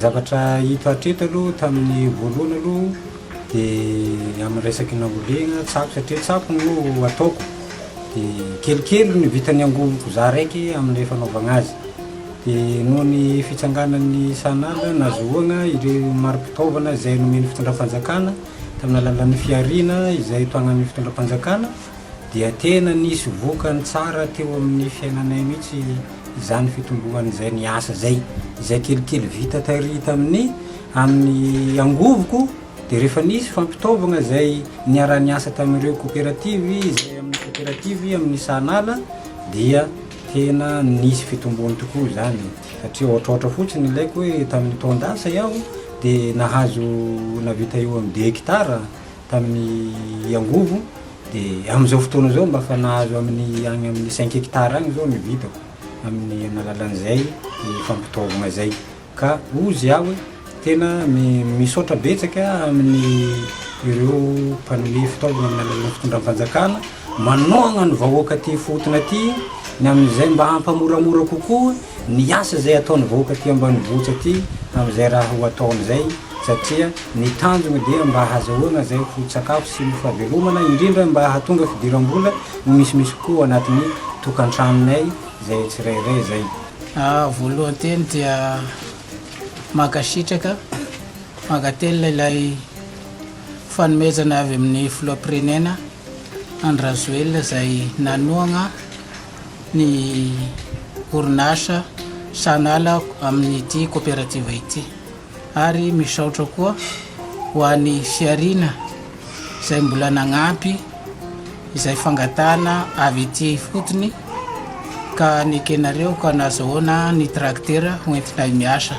Zavatra hita hatreto aloha tamin'ny voalohany aloha dia amin'ny resaky nambolena tsako satria tsako no ataoko dia kelikely ny vitan'ny angovoko za raiky amin'ilay fanaovagna azy dia noho ny fitsanganan'ny Sanala nahazoana ireo mari-pitaovana izay nomen'ny fitondram-panjakana tamin'ny alalan'ny fihariana izay tohanan'ny fitondram-panjakana dia tena nisy vokany tsara teo amin'ny fiainanay mihitsy izany fitomboan'izay ny asa izay, izay kelikely vita tary tamin'ny amin'ny angovoko dia rehefa nisy fampitaovagna izay niara-niasa tamin'ireo koperativy izay amin'ny koperativy amin'ny sahanala dia tena nisy fitomboany tokoa izany satria ohatrohatra fotsiny ilaiko hoe tamin'ny taon-dasa iaho dia nahazo navita eo amin'ny deux hectares tamin'ny angovo Dia amin'izao fotoana izao mba fa nahazo amin'ny any amin'ny cinq hectares any izao ny vitako amin'ny amin'ny alalan'izay fampitaovagna izay. Ka hozy aho hoe tena misaotra betsaka amin'ny ireo mpanome fitaovagna amin'ny alalan'ny fitondram-panjakana manohagna ny vahoaka aty ifotony aty ny amin'izay mba hampamoramora kokoa ny asa izay ataon'ny vahoaka aty ambanivohitra aty amin'izay raha ho ataony izay satria ny tanjona dia mba hahazahoana izay foto-tsakafo sy ny fahavelomana indrindra mba hahatonga fidiram-bola ho misimisy kokoa anatin'ny tokantranonay izay tsirairay izay. Voalohan-teny dia mankasitraka, mankatelina ilay fanomezana avy amin'ny filoham-pirenena Andry Rajoelina izay nanohagna ny orinasa Sanala amin'ity koperativa ity. Ary misaotra koa ho an'i Fihariana izay mbola nagnampy izay fangatahana avy ety ifotony ka nekenareo ka nazahoana ny traktera ho entinay miasa.